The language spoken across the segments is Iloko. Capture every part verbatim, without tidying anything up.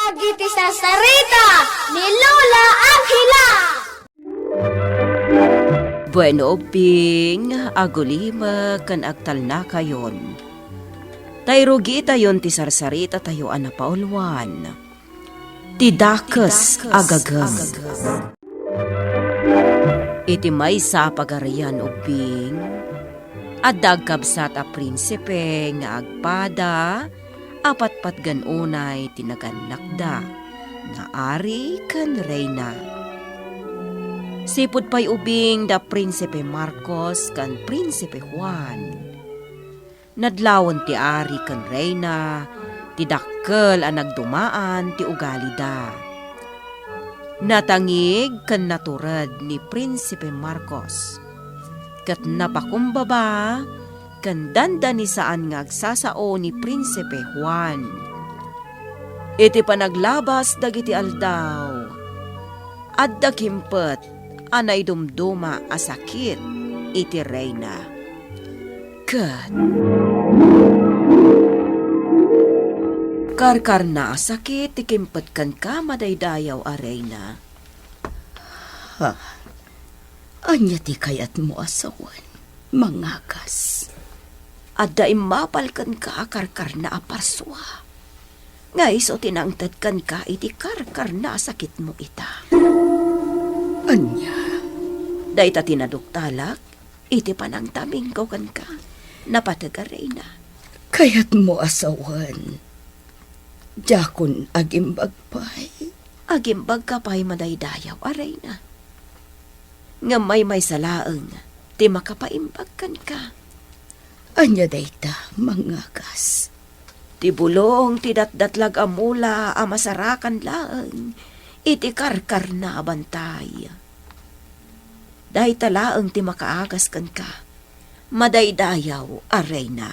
Dagiti sarsarita ni Lola Angela. Bueno, ubbing, agulimek ken agtalnakayon. Ta irugitayon ti sarsaritatayo a napauluan, Ti Dakes a Gagem. Iti maysa a pagarian, ubbing, adda agkabsat a prinsipe nga agpada a patpatgan unay ti nagannakda nga ari ken reyna. Sipud pay ubbing da Prinsipe Marcos ken Prinsipe Juan, nadlawen ti ari ken reyna ti dakkel a nagdumaan ti ugalida. Natangig ken natured ni Prinsipe Marcos, ket napakumbaba ken dandanisaan nga agsasao ni Prinsipe Juan. Iti panaglabas dagiti aldaw, adda kimpet a naidumduma a sakit iti reyna. Ket karkarna a sakit ti kimpet kenka, madaydayaw a reyna. Ha? Ania ti kayatmo a sawen, mangagas? Adda immapal kenka a karkarna a parsua nga isu ti nangted kenka iti karkarna a sakitmo ita. Ania? Dayta ti naduktalak iti panangtamingko kenka, napateg a reyna. Kayatmo a sawen, diakon agimbag pay? Agimbagka pay, madaydayaw a reyna. Ngem maymaysa laeng ti makapaimbag kenka. Ania dayta, mangagas? Ti bulong ti datdatlag a mula a masarakan laeng iti karkarna a bantay. Dayta laeng ti makaagas kenka, madaydayaw a reyna.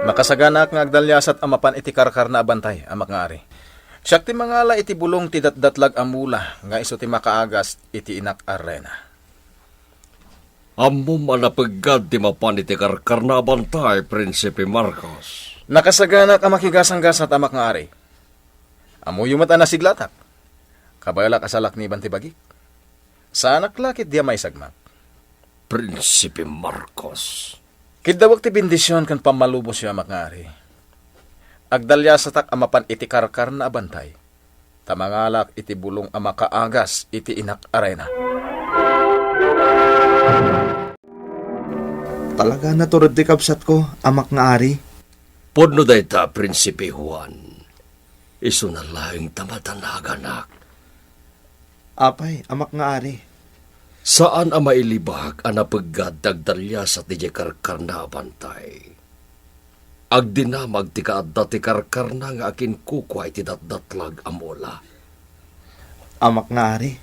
Nakasaganaak nga agdaliasat a mapan iti karkarna a bantay, amak nga ari. Siak ti mangala iti bulong ti datdatlag a mula nga isu ti makaagas iti inak a reyna. Ammom a napeggad ti mapan iti karkarna a bantay, Prinsipe Marcos. Nakasaganaak a makigasanggasat, amak nga ari. Ammoyo met a nasiglatak. Kabaelak a salakniban ti bagik. Saanak la ketdi a maisagmak. Prinsipe Marcos. Kiddawek ti bendision ken pammalubosyo, amak nga ari. Agdaliasatak a mapan iti karkarna a bantay, ta mangalak iti bulong a makaagas iti inak a reyna. Talaga natured ti kabsatko, amak nga ari. Pudno dayta, Prinsipe Juan. Isuna laeng ta madanaganak. Apay, amak nga ari. Saan a mailibak a napeggad ti agdaliasat idiay karkarna a bantay. Agdinamag ti kaadda ti karkarna nga akinkukua iti datdatlag a mula. Amak nga ari.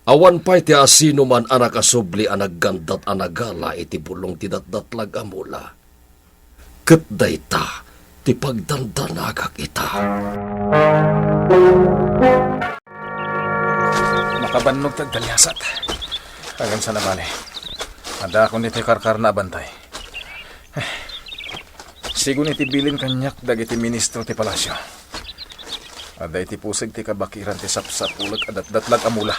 Awan pay ti asinoman a nakasubli a naggandat a nagala iti bulong ti datdatlag a mula. Ket dayta ti pagdandanagak ita. Makabannog ti agdaliasat. Ngem saan a bale, addaakon iti karkarna a bantay. Sigun iti bilin kaniak dagiti ministro ti palasio. Adda iti puseg ti kabakiran ti sapsapulek a datdatlag a mula.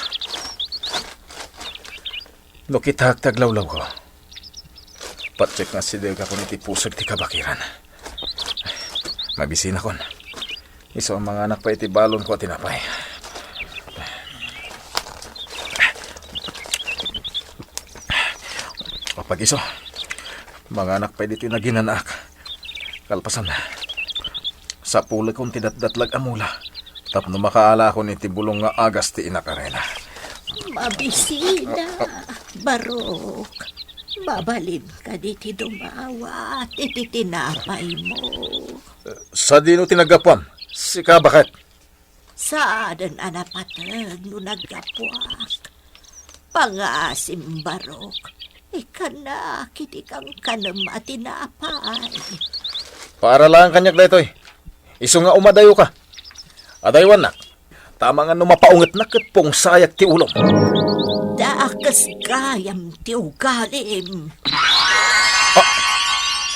No kitaek ti aglawlawko, patiek nga asidegakon iti puseg ti kabakiran. Mabisinakon. Isu a manganak pay iti balonko a tinapay. Apag-isu, manganak pay ditoy naginanaak. Kalpasan, sapulekon ti datdatlag a mula tapno makaalakon iti bulong nga agas ti inak a reyna. Mabisina, Barok. Mabalin kadi ti dumawat iti tinapaymo? Sadino ti naggapuam? Sika, baket? Saanen a napateg no naggapuak. Pangasim, Barok. Ikkannak iti kankanem a tinapay. Paaralan kaniak daytoy. Isu nga umadayoka. Adaywannak. Ta amangan no mapaungetnak ket pungsayak ti ulom. Dakes gayam ti ugalim. Ah!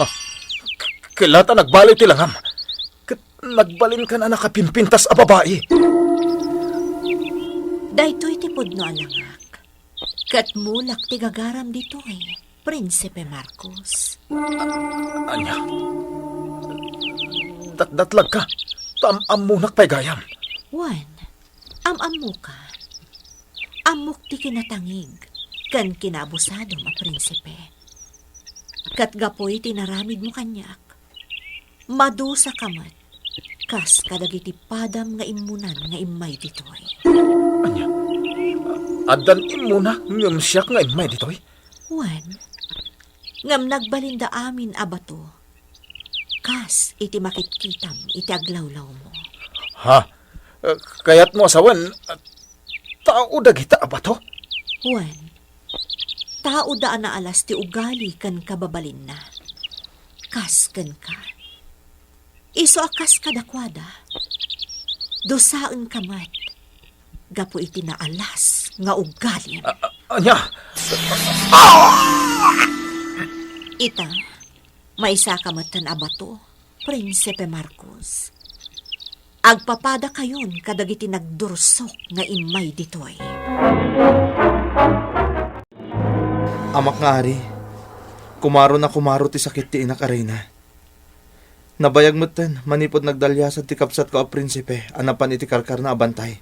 Ah! Ket la ta nagbaliw ti langam. Ket nagbalinkan a nakapimpintas a babai. Daytoy ti pudno a langak. Ket mulak ti gagaram ditoy, Prinsipe Marcos. Ania? Datdatlagka, ta am-ammonak pay gayam. Wen, am-ammoka. Ammok ti kinatangig ken kinaabusadom a prinsipe. Ket gapu iti naramidmo kaniak, madusaka met kas kadagiti padam nga immunan nga immay ditoy. Ania? Addan immuna ngem siak nga immay ditoy? Wen, ngem nagbalinda amin a bato, kas iti makitkitam iti aglawlawmo. Ha? Eh, kayatmo a sawen, eh, tao dagita a bato? Wen, taoda a naalas ti ugali ken kababalinna. Kas kenka. Isu a kas kadakuada, dusaenka met gapu iti naalas nga ugalim. A-, a-, ania? Ita, maisaka metten a bato, Prinsipe Marcos. Agpapadakayon kadagiti nagdursok nga immay ditoy. Amak nga ari, kumaro na kumaro ti sakit ti inak a reyna. Nabayag metten manipud nagdaliasat ti kabsatko a prinsipe a napan iti karkarna a bantay.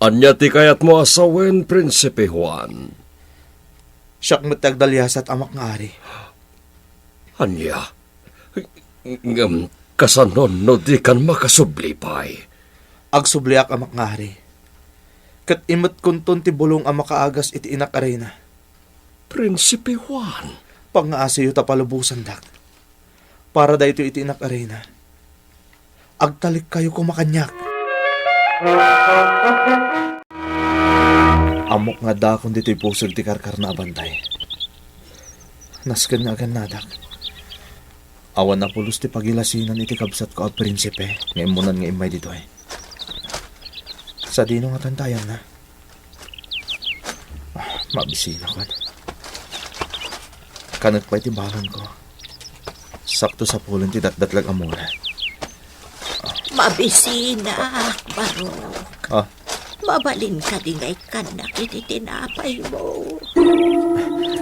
Ania ti kayatmo a sawen, Prinsipe Juan? Siak met ti agdaliasat, amak nga ari. Ania? Ngem kasano no dikan makasubli pay? Agsubliak, amak nga ari. Ket imetkonton ti bulong a makaagas iti inak a reyna. Prinsipe Juan. Pangngaasiyo ta palubosandak. Para daytoy iti inak a reyna. Agtalikkayo koma kaniak. Ammok nga addaakon ditoy puseg ti karkarna a bantay. Nasken nga agannadak. Awan a pulos ti pagilasinan iti kabsatko a prinsipe nga immunan nga immay ditoy. Sadino nga tantayanna? Ah, mabisinak. Kanek pay ti balonko. Sakto sapulen ti datdatlag a mula. Mabisinak, Barok. Ah. Mabalin kadi nga ikkannak iti tinapaymo?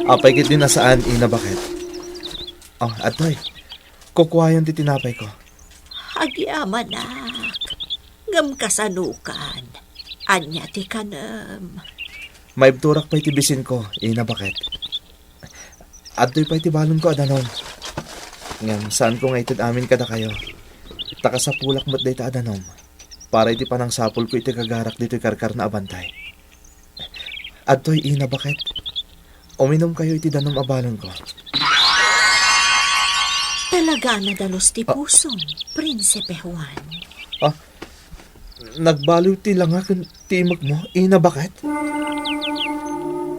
Apay ketdi a saan, Ina Baket? Oh, adtoy. Kukuayon ti tinapayko. Agyamanak. Ngem kasanokan? Ania ti kanem? Maibturak pay ti bisinko, Ina Baket. Adtoy pay ti balonko a danom. Ngem saanko nga ited amin kadakayo. Ta kasapulak met dayta a danom para iti panangsapulko iti gagarak ditoy karkarna a bantay. Adtoy, Ina Baket. Uminumkayo iti danom a balonko. Talaga a nadalus ti Ah. pusom, Prinsipe Juan. Ah, nagbaliw ti langak ken ti imekmo, Ina Baket?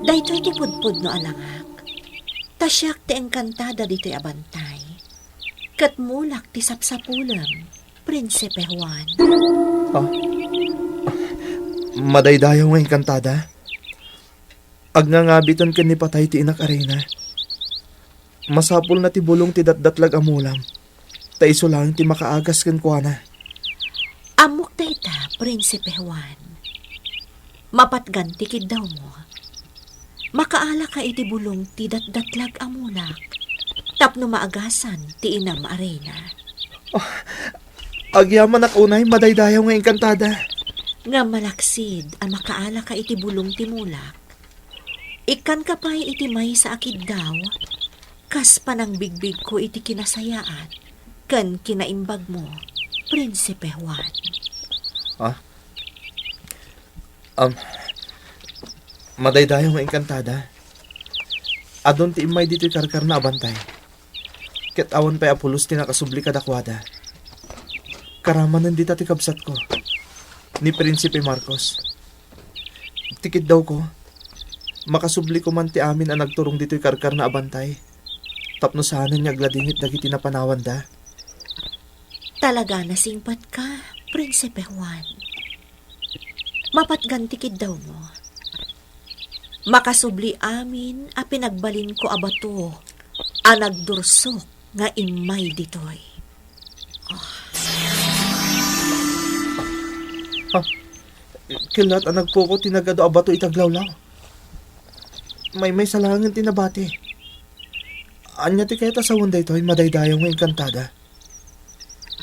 Daytoy ti pudpudno a langak. Ta siak ti engkantada ditoy a bantay. Ket mulak ti sapsapulem, Prinsipe Juan. Ah. Madaydayaw nga engkantada? Agnangabiten ken ni patay ti inak a reyna. Masapulna ti bulong ti datdatlag a mulam, ta isu laeng ti makaagas kenkuana. Ammok dayta, Prinsipe Juan. Mapatgan ti kiddawmo. Makaalaka iti bulong ti datdatlag a mulak tapno maagasan ti inam a reyna. Ah, agyamanak unay, madaydayaw nga engkantada. Nga malaksid a makaalaka iti bulong ti mulak, ikkanka pay iti maysa a kiddaw, kas panangbigbigko iti kinasayaat ken kinaimbagmo, Prinsipe Juan. Ah? Um, madaydayaw nga engkantada. Adun ti immay ditoy karkarna a bantay. Ket awan pay a pulos ti nakasubli kadakuada. Karamanen dita ti kabsatko, ni Prinsipe Marcos. Ti kiddawko, makasubli koman ti amin a nagturong ditoy karkarna a bantay, tapno saanen nga agladingit dagiti napanawanda. Talaga a nasingpetka, Prinsipe Juan. Mapatgan ti kiddawmo. Makasubli amin a pinagbalinko a bato a nagdursok nga immay ditoy. Ha? Kellat a nagpukaw ti nagadu a bato iti aglawlaw. Maymaysa laengen ti nabati. Ania ti kayat a sawen daytoy, madaydayaw nga engkantada?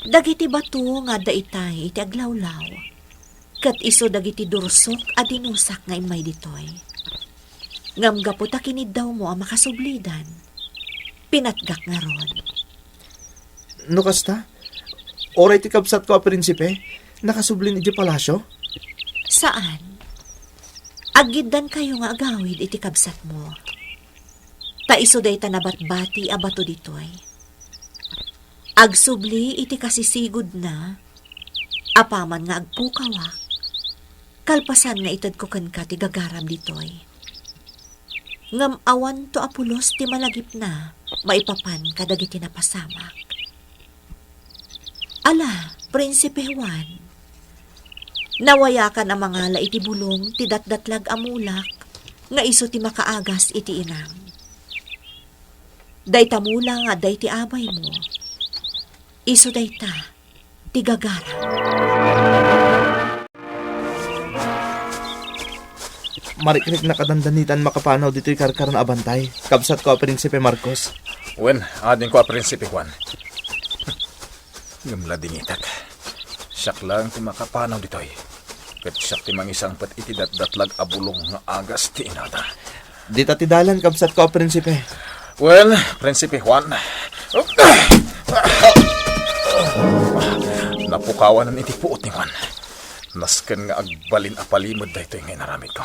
Dagiti bato nga adda itay iti aglawlaw, ket isu dagiti dursok a dinusak nga immay ditoy. Ngem gapu ta kiniddawmo a makasublidan, pinatgak ngarud. No kasta, uray ti kabsatko a prinsipe, nakasublin idiay palasio? Saan. Aggiddankayo nga agawid iti kabsatmo. Ta isu dayta nabatbati a bato ditoy. Agsubli iti kasisigudna, apaman nga agpukawak, kalpasan nga itedko kenka ti gagaram ditoy. Ngem awanto a pulos ti malagipna maipapan kadagiti napasamak. Ala, Prinsipe Juan, nawayakan a mangala iti bulong ti datdatlag a mulak nga isu ti makaagas iti inam. Dayta mula nga adda iti abaymo, isu dayta ti gagaram. Marikriknak a dandanitan makapanaw ditoy karkarna a bantay, kabsatko a Prinsipe Marcos. Wen, adingko a Prinsipe Juan. Ngem ladingitek. Siak laeng ti makapanaw ditoy. Ket siak ti mangisangpet iti datdatlag a bulong nga agas ti inata. Dita ti dalan, kabsatko a prinsipe. Wen, Prinsipe Juan. Napukawanen iti puot ni Juan. Nasken nga agbalin a palimed daytoy nga inaramidko.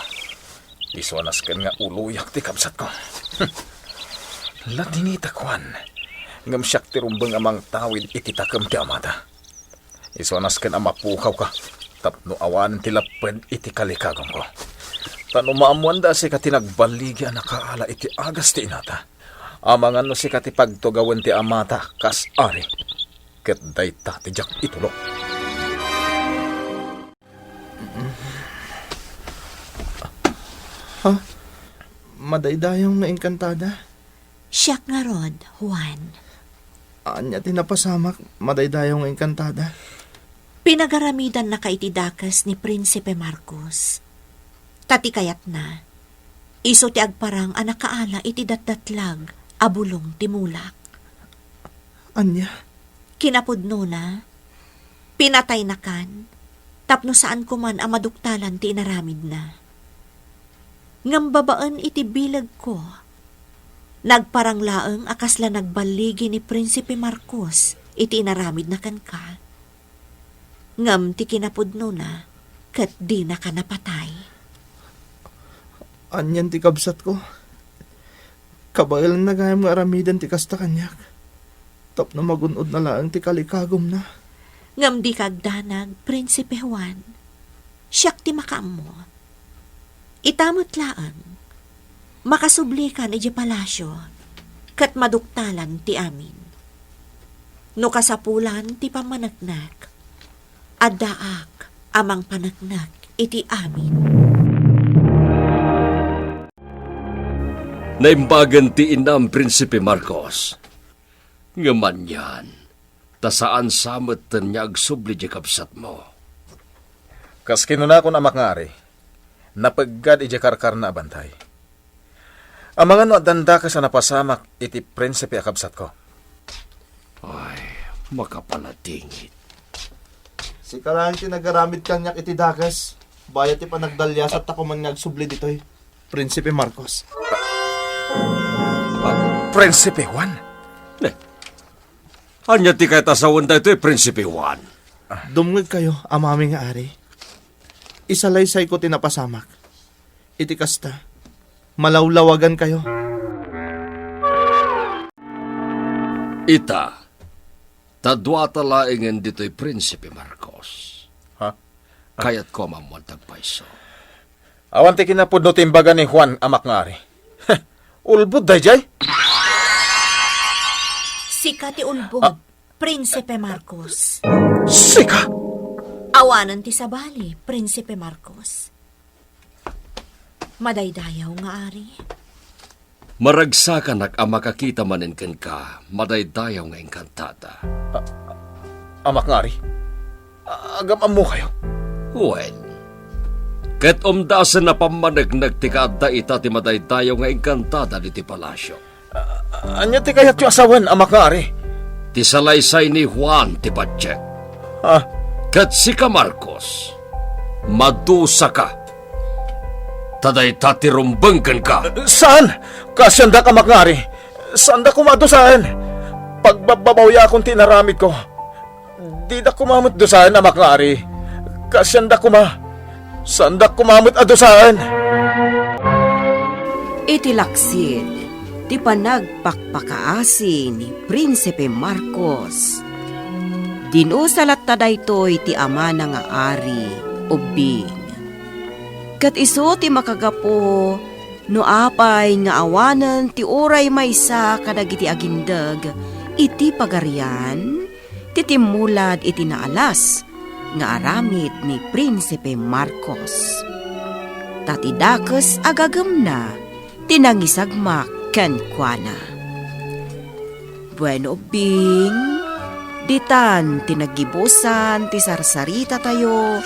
Isu a nasken nga uloyak ti kabsatko. Ladingitek, Juan. Ngem siak ti rumbeng a mangtawid iti takem ti amata. Isu a nasken a mapukawka tapno awanen ti lapped iti kalikagumko. Ta no maammoanda a sika ti nagballigi a nakaala iti agas ti inata, amangan no sika ti pagtugawen ti amata kas ari, ket dayta ti diak itulok. Ha? Madaydayaw nga engkantada? Siak ngarud, Juan. Ania ti napasamak, madaydayaw nga engkantada? Pinagaramidannaka iti dakes ni Prinsipe Marcos. Ta ti kayatna, isu ti agparang a nakaala iti datdatlag a bulong ti mulak. Ania? Kinapudnona, pinataynakan tapno saanko man a maduktalan ti inaramidna. Ngem babaen iti bilegko, nagparang laeng a kasla nagballigi ni Prinsipe Marcos iti inaramidna kenka. Ngem ti kinapudnona, ket dinaka napatay. Anian ti kabsatko? Kabaelanna gayam nga aramiden ti kasta kaniak, tapno magun-odna laeng ti kalikagumna. Ngem dika agdanag, Prinsipe Juan. Siak ti makaammo. Ita met laeng, makasublikan idiay palasio, ket maduktalan ti amin. No kasapulan ti pammaneknek, addaak a mangpaneknek iti amin. Naimbagen ti inam, Prinsipe Marcos. Ngem anian, ta saan sa metten nga agsubli diay kabsatmo. Kas kinunakon, Amak nga Ari, napeggad idiay karkarna a bantay. Amangan no addan dakes a napasamak iti prinsipe a kabsatko. Ay, makapaladingit. Sika laeng ti nagaramid kaniak iti dakes, bayat ti panagdaliasat ta kuman nga agsubli ditoy, Prinsipe Marcos. Ah, Prinsipe Juan? Ne, ania ti kayat a sawen daytoy, Prinsipe Juan? Dumngegkayo, amami nga ari. Isalaysayko ti napasamak. Iti kasta, malawlawagankayo. Ita, ta duata laengen ditoy, Prinsipe Marcos. Ha? Kayatko a maammoan ti agpayso. Awan ti kinapudno ti imbaga ni Juan, Amak nga Ari. Ulbod daydiay? Sika ti ulbod, Ah. Prinsipe Marcos. Sika? Awanen ti sabali, Prinsipe Marcos. Madaydayaw nga ari. Maragsakanak a makakita manen kenka, madaydayaw nga engkantada. Amak nga Ari, agam-ammokayo. Wen, ket umdasen a pammanegneg ti kaadda ita ti madaydayaw nga engkantada ditoy palasio. Ania ti kayatyo a sawen, Amak nga Ari? Ti salaysay ni Juan ti patiek. Ah. Ket sika, Marcos, madusaka. Ta dayta ti rumbeng kenka. Saan? Kaasiandak, Amak nga Ari. Saanda koma a dusaen. Pagbabbabawiakon ti inaramidko. Dida koma met dusaen, Amak nga Ari. Kaasianda koma. Saanda koma met a dusaen. Iti laksid ti panagpakpakaasi ni Prinsipe Marcos, dinusa latta daytoy ti amana nga ari, ubbing. Ket isu ti makagapu no apay nga awanen ti uray maysa kadagiti agindeg iti pagarian ti timmulad iti naalas nga aramid ni Prinsipe Marcos. Ta ti dakes a gagemna ti nangisagmak kenkuana. Bueno, ubbing, ditan ti naggibusan ti sarsaritatayo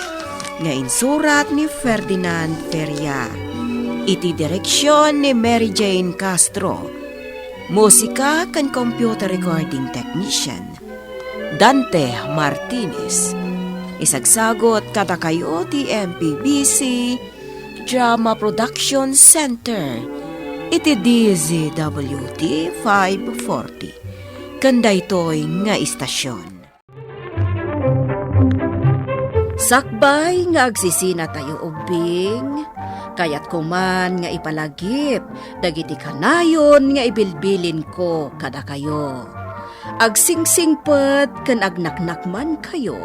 nga insurat ni Ferdinand Feria, iti direksion ni Mary Jane Castro, musika ken computer recording technician, Dante Martinez. Isagsagot kadakayo ti M P B C Drama Production Center iti D Z W T five forty, ken daytoy nga istasion. Sakbay nga agsisinatayo ubbing, kayatko man nga ipalagip dagiti kanayon nga ibilbilinko kadakayo. Agsingsingpet ken agnaknakmankayo.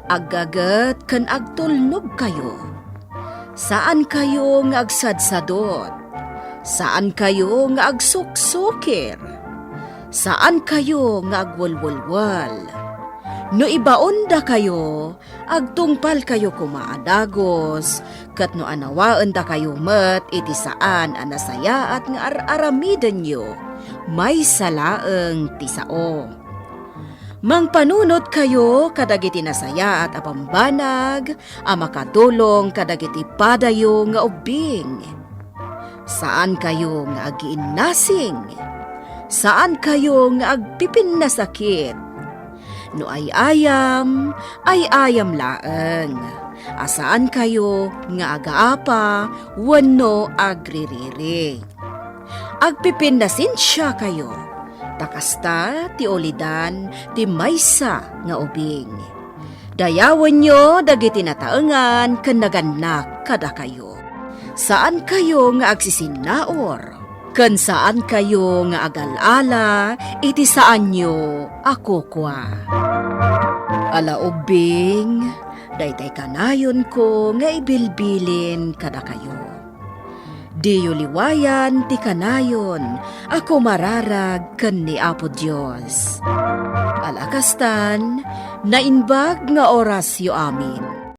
Aggaget ken agtulnogkayo. Saankayo nga agsadsadot. Saankayo nga agsuksukir. Saankayo nga agwelwelwel. No ibaondakayo, agtungpalkayo koma a dagus, ket no anawaendakayo met iti saan a nasayaat nga ar-aramidenyo, maysa laeng ti sao. Mangpanunotkayo kadagiti nasayaat a bambanag a makadulong kadagiti padayo nga ubbing. Saankayo nga agiinnasing. Saankayo nga agpipinnasakit. No ay-ayam, ay-ayam laeng. A saankayo nga agaapa wenno agririri. Agpipinnasensiakayo, ta kasta ti ulidan ti maysa nga ubing. Dayawenyo dagiti nataengan ken nagannak kadakayo. Saankayo nga agsisinnaur, ken saankayo nga agal-ala iti saanyo a kukua. Ala ubbing, daytay kanayonko nga ibilbilin kadakayo. Diyo liwayan ti kanayon a kumararag ken ni Apo Dios. Ala kastan, naimbag nga orasyo amin.